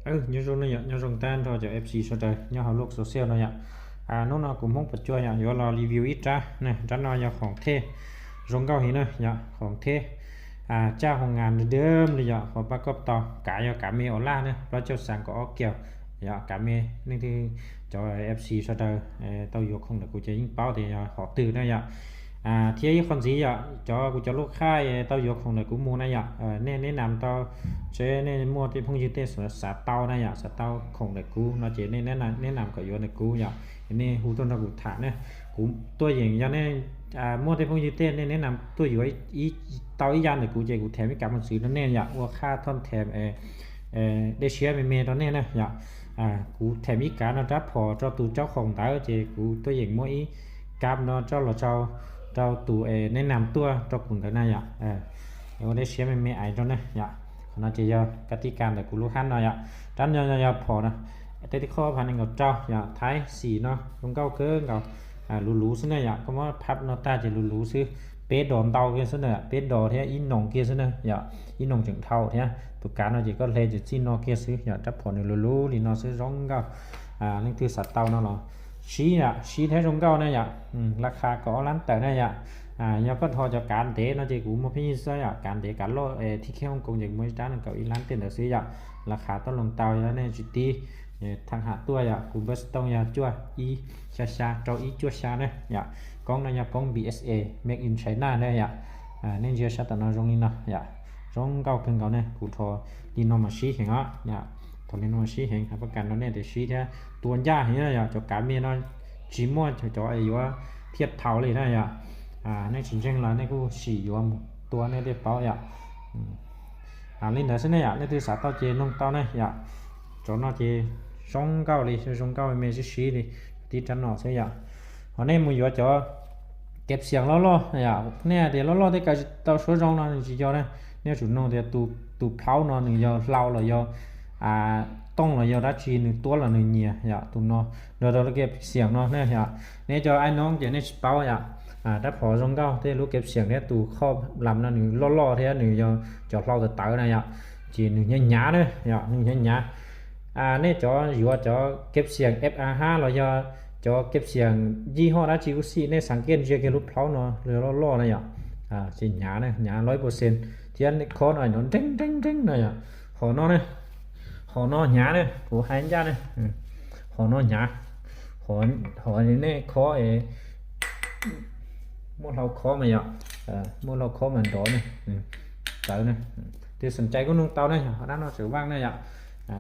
Nyob zoo ne yom, nyob zoo tag nrho cov F C sawv daws nyob hauv lub social no yom. Hnub no kuv Hmoob Pov Cuag yom yuav los review ib rab ne, rab no yog khoom thej zoo nkauj heev na yom, khoom thej tsaj hoo ngas dab li yom, qhov pab koj tau kav yog kav me ua laj ne, plaub caug xav kaum ob kiaus yom, kav me. Leej twg cov F C sawv daws tau yuav khoom ntawm kuv ces yeej paub tias yog hom twg na yom. Thiab ib qho ntxiv yom, cov kuv cov lub khaj tau yuav khoom ntawm kuv mus na yom, nej neb nam tau, tsev nej muaj tej phooj ywg tej xav tau na yom, xav tau khoom ntawm kuv no ces nej neb nam kom yuav ntawm kuv yom, nej hu tuaj nrog kuv tham ne. Kuv tuaj yeem yog nej muaj tej phooj ywg tej nej neb nam tuaj yuav tau ib yam ntawm kuv ces kuv them ib kav mos txwv rau nej yom, ua khaj thoj them dej siab me me rau nej na yom. Kuv them ib kav no rab phom rau tus caub khoom ntawd ces kuv tuaj yeem muab ib kav no coj los rau tus neb nam tuaj rau kuv ntawd na yom. Ua dej siab me me ais rau na yom. Qhov no ces yog kab tib kas ntawm kuv lub hab no yom. Rab no yog phom no, tej tib qho phav nees nkaum rau yom, Thaib xim no zoo nkauj kawg nkaus. Luv luv xwb na yom, koj muab phab no tag ces luv luv xwb. Peb dos ntau kiag xwb na, peb dos thiab ib noos kiag xwb na yom, ib noos tseem dhau thiab. Tus kav no ces koj hle ces txij no kiag xwb yom, rab phom nws luv luv li no xwb zoo nkauj. Leej twg xav tau no los sib yom, sib thiab zoo nkauj na yom. Laj kha kaum ob lab tawm na yom. Yog koj dhos cov kav ntev no ces kuv muaj pheej yig xwb yom, kav ntev kav loj thib kheb Hong Kong ces kuv muaj ib rab no kaum ib lab tej ntawd xwb yom. Laj kha toj loos tau yog nej tsis tib, thaj ham tuaj yom, kuv npawb xov tooj yog cuaj ib xya xya rau ib cuaj xya na yom. Koob no yog koob B S A made in China na yom. Nej ntsia sab tom no zoo li no yom, zoo nkauj kawg nkaus ne, kuv dhos li no mas sib heev os yom. Dhos li no mas sib heev, hais pab kas rau nej tias sib thiab tua ncaj heev na yom. Cov kav me no tsis muaj cov yuav thiaj thaum li na yom. Nej tsis ntseeg los nej kuj sim yuav mus tua nej thiaj paub yom. Li ntawd xwb ne yom, leej twg xav tau ces noog tau ne yom. Cov no ces zoo nkauj li, zoo nkauj me me sib sib li, tib rab no xwb yom. Ho nej mus yuav cov kev xiam loj loj yom, nej hais tias loj loj tej kav tsis tau suab zoo no nws tsis yog na. Nej yuav tsum noog tias tus plhaub no nws yog hlau los yog tooj los yog dab tsi nws tuab los nws nyias yom, tus no nrog rau lub kev xiam no na yom. Nej cov ai noob ces nej tsis paub yom. Rab phom zoo nkauj tej lub kev xiam thiab tus khoj lam no nws loj loj thiab nws yog cov hlau tawv tawv na yom, ces nws hnyav hnyav na yom, nws hnyav hnyav. Nej cov yuav cov kev xiam F A hab los yog cov kev xiam yij hoj dab tsi kuj xij, nej xav kiaj ntsia kiag lub plhaub no loj loj na yom, ces hnyav na, hnyav loj ib puas xees thiab khob no nreeb nreeb nreeb na yom. Hom no ne, hom no hnyav ne, kuv hais ncaj ne, hom no hnyav, hom nej khob es muaj hlau khob mas yom, muaj hlau khob mas nrov ne, tawv ne. Tus xom cai kuj noog tau ne, ho dab no tseem vaj ne yom.